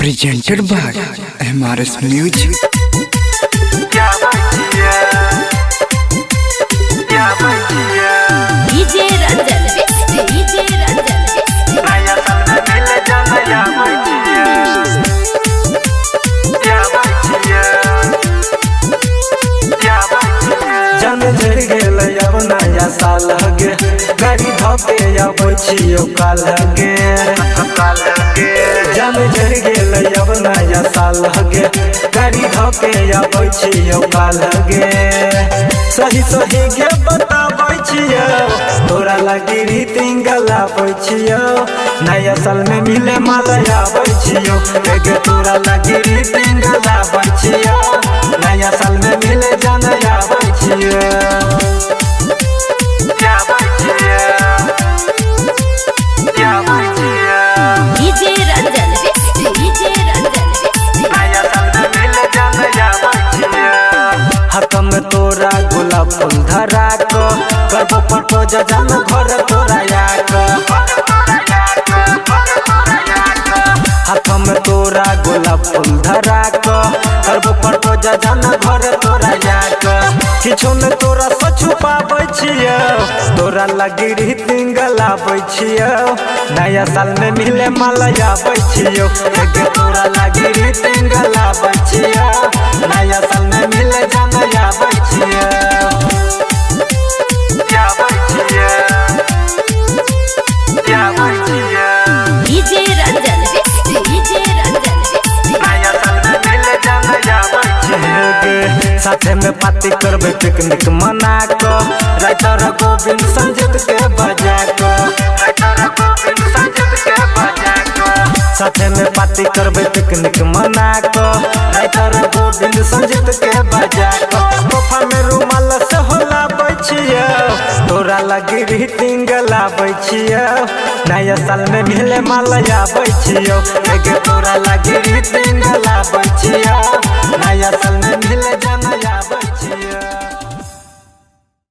Presented by MRS Music. DJ Ranjan DJ Ranjan. जन झड़ गेल अब नया साल गे, गाड़ी धोके अबै छियौ काल गे। जन झड़ गेल अब नया साल गे, गाड़ी धोके अबै छियौ काल गे। सही सही गे बताबै छियौ, तोरा लगी रीतिंग गलाबै छियौ। नया साल में मिले माल आबै छियौ, गे तोरा लगी रीतिंग गलाबै छियौ। नया साल में मिले जान आबै छियौ। DJ Ranjan DJ Ranjan. हाथ में तोरा गुलाब फूल धरा क, करबो प्रपोज जान घर तोरा आक। हाथ में तोरा गुलाब फूल धरा क, करबो प्रपोज जान घर तोरा आक। किछो न तोरा से छुपाबै छियौ, तोरा लगी रीतिंग गलाबै छियौ। नया साल में मिले माल आबै छियौ, गे तोरा लगी रीतिंग गलाबै छियौ। नया साल में मिले जान आबै छियौ। DJ Ranjan DJ Ranjan. गे साथे में पार्टी करबे पिकनिक मना क, राइटर गोविंद संजीत के बजा क। साथे में पार्टी करबे पिकनिक मना क, राइटर गोविंद संजीत के बजा क। सोफा में रुमाल से होलाबै छियौ, तोरा लगी रीतिंग गलाबै छियौ। नया साल में मिले माल आबै छियौ, गे तोरा लगी रीतिंग गलाबै